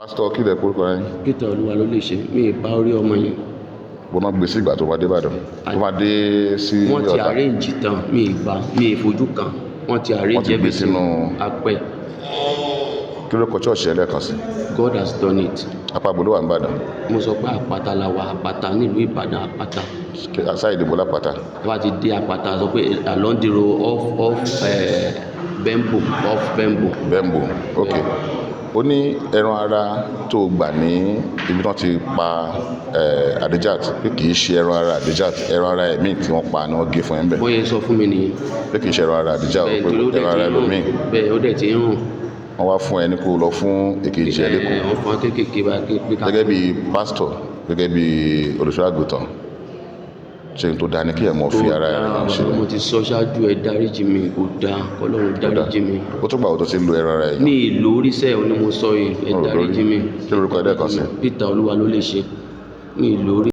Pásítọ̀, kí lẹ porúkọ yín? Peter Olúwa ló lè ṣe. Mi ì bá orí ọmọ yẹn. Bó náà gbé sí ìgbà tó bá dé Ìbàdàn, tó bá dé sí Wọ́n ti Ọ̀tà? arrange tán. Mi ì bá, mi ì fojú kan. Wọ́n ti arrange Wọ́n ti gbé everything. sínú- Apẹ. Kí ló kọ church ẹ lẹ́ẹ̀kan sí? God Has Done It. Apá gbọ́dọ̀ wà ní Ìbàdàn? Mo sọ pé Àpáta la wà, Àpáta nílùú Ìbàdàn, Àpáta. Àṣà ìdìbò lápáta. Tó bá ti dé Àpáta, sọ pé along the road off Bembo, off Bembo. Bembo, ok. Ó ní ẹran ara tó gbà ní ibi tí wọ́n ti pa Adijat, pé kì í ṣe ẹran ara Adijat, ẹran ara ẹ̀mí tí wọ́n pa ni wọ́n gé fún ẹ ń bẹ̀. Bóyá sọ fún mi nìyẹn. Pé kì í ṣe ẹran ara Adijat, Bẹ́ẹ̀, pé torí ó dẹ̀ ẹran ti ara ń rùn. ẹlòmíì. Bẹ́ẹ̀, ó dẹ̀ ti ń rùn. Wọ́n wá fún ẹ ní kó lọ fún èkejì ẹ lẹ́kọ̀ọ́. Ẹ̀, wọ́n fún wa kéékèèké bá pé ká. Gẹ́gẹ́ bí pásítọ̀, gẹ́gẹ́ bí olùṣọ́ àgùntàn, ṣe n tó dáa ni kí ẹ mọ̀ fi ara ẹ̀ ṣe? Mo ti sọ ṣáájú, ẹ dáríjì mi, kò dáa. Kọ́lọ́run dáríjì mi. Ó tún gbà wò tó ti lo ẹran ara èèyàn? Mi ì lórí sẹ́ ò ní mo sọ yìí, ẹ Ó lórí. dáríjì mi. Kí lorúkọ ẹ lẹ́ẹ̀kan sí? Peter Olúwa ló lè ṣe. Mi ì lórí.